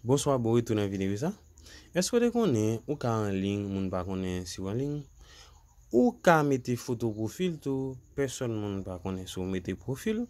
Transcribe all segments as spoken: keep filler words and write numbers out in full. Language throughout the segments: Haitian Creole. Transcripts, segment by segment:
Bonswa, bon retou nan videyo sa. Èske w te konnen ou ka anliy, moun pa konnen si w anliy? Ou ka mete foto pwofil tou, pèsòn moun pa konnen si w mete pwofil.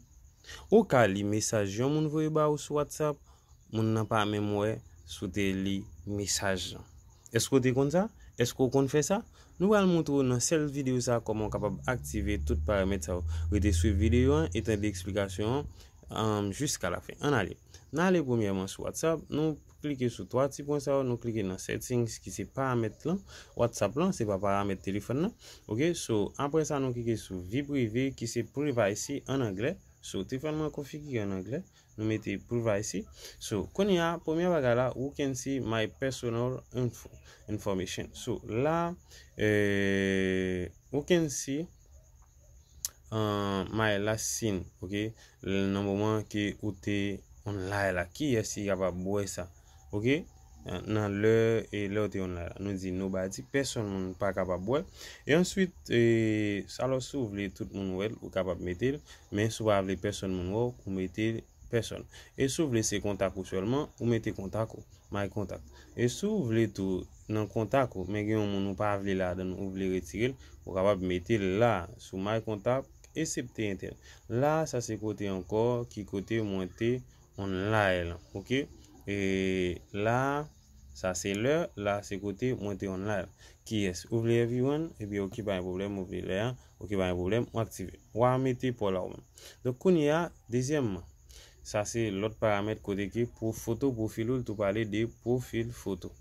Ou ka li mesaj yon moun voye ba ou sou WhatsApp, moun nan pa menm wè si w te li mesaj lan. Èske w te konn sa? Èske w konn fè sa? Nou pral montre w nan sèl videyo sa kòman w kapab aktive tout paramèt sa yo. Rete swiv videyo an e tande eksplikasyon an, um, jiska lafen. Ann ale. N ale premyèman sou WhatsApp, nou klike sou twa ti pwen sa yo, nou klike nan settings ki se paramèt lan, WhatsApp lan, se pa paramèt telefòn nan. Ok, so apre sa nou klike sou vi prive ki se privacy an anglè. So telefòn mwen konfigire an anglè, nou mete privacy. So kounye a, premye bagay la, you can see my personal info, information. So la, eh, you can see uh, my last seen, ok? Nan moman ke ou te online la, kiyès ki kapab wè sa? Ok? Nan lè e lè ou te online la, nou di nobody, pèsòn moun pa kapab wè. E answit, e, alò si w vle tout moun wè l, ou kapab mete l, men si w pa vle pèsòn moun wè w, ou mete pèsòn. E si w vle se kontak ou sèlman, ou mete kontak ou, my contact. E si w vle tou nan kontak ou, men gen yon moun ou pa vle ladan l, ou vle retire l, ou kapab mete l la, sou my contact, eksepte entèl. La, sa se kote ankò, ki kote mwen te online lan, ok? E la, sa se lè, la se kote mwen te online lan. Kiyès? Ou vle everyone? Ebyen, ok, pa gen pwoblèm, ou vle lè a, ok, pa gen pwoblèm, ou aktive. W a mete pa w la ou menm. Donk, kounye a, dezyèmman, sa se lòt paramèt kote ke pou foto pwofil ou, l tou pale de pwofil foto.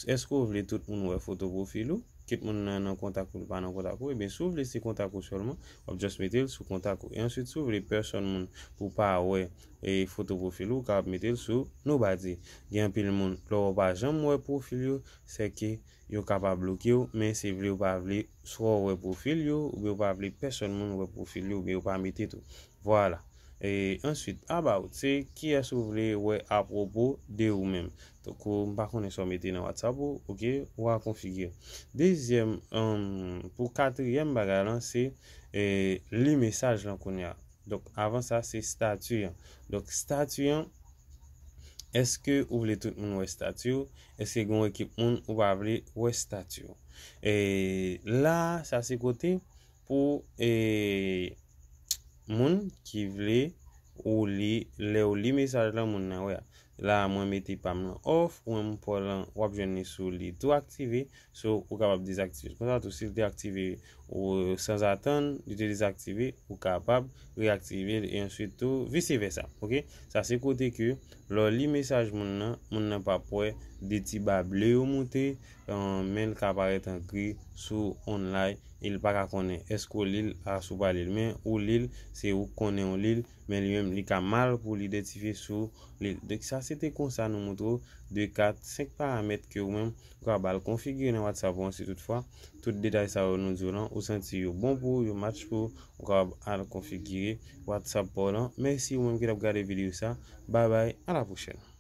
Èske w vle tout moun wè foto pwofil ou? Kit moun nan, nan kontak ou, li pa nan kontak ou, ebyen, si w vle se kontak ou sèlman, w ap just mete l sou kontak ou. E answit, si w vle pèsòn moun pou pa wè e foto pwofil ou, w kapab mete l sou nobody. Gen anpil moun, lè w pa janm wè pwofil yo, se ke yo kapab bloke w, men se vle ou pa vle, swa w wè pwofil yo, oubyen ou pa vle pèsòn moun wè pwofil yo, oubyen ou pa mete tou. Vwala. E answit, about, se kiyès ou vle wè apwopo de ou menm. Donk, ou, m pa konnen sa w mete nan WhatsApp ou, ok, w a konfigire. Dezyèm, um, pou katriyèm bagay lan, se, e, li mesaj lan kounye a. Donk, avan sa, se stati an. Donk, stati an, èske ou vle tout moun wè stati w? Èske gen yon ekip moun ou pa vle wè stati w? E la, sa se kote pou, e, moun ki vle ou li, lè ou li mesaj lan, moun nan wè a. La, mwen mete pa m lan off, ou menm pa w lan, w ap jwenn li sou li tou aktive, so ou kapab dezaktive l. Konsa tou, si l te aktive ou sanzatann, li te dezaktive, ou kapab reaktive l, e answit tou, vise vèsa, ok? Sa se kote ke, lè w li mesaj moun nan, moun nan p ap wè de ti ba ble yo moute, eh, men l ka parèt an gri sou online, e l pa ka konnen èske w li l, a, si w pa li l, men ou li l, se ou k konnen w li l, men li menm, li ka mal pou l idantifye si w li l. Donk, sa se te konsa nou montre w de, kat, senk paramèt ke ou menm, ou ka ba l konfigire nan WhatsApp ou an si toutfwa tout detay sa yo nou di w lan, ou santi yo bon pou ou, yo match pou ou, ou kapab al konfigire WhatsApp pa w lan. Mèsi ou menm ki t ap gade videyo sa. Bye bye, a la pwochèn.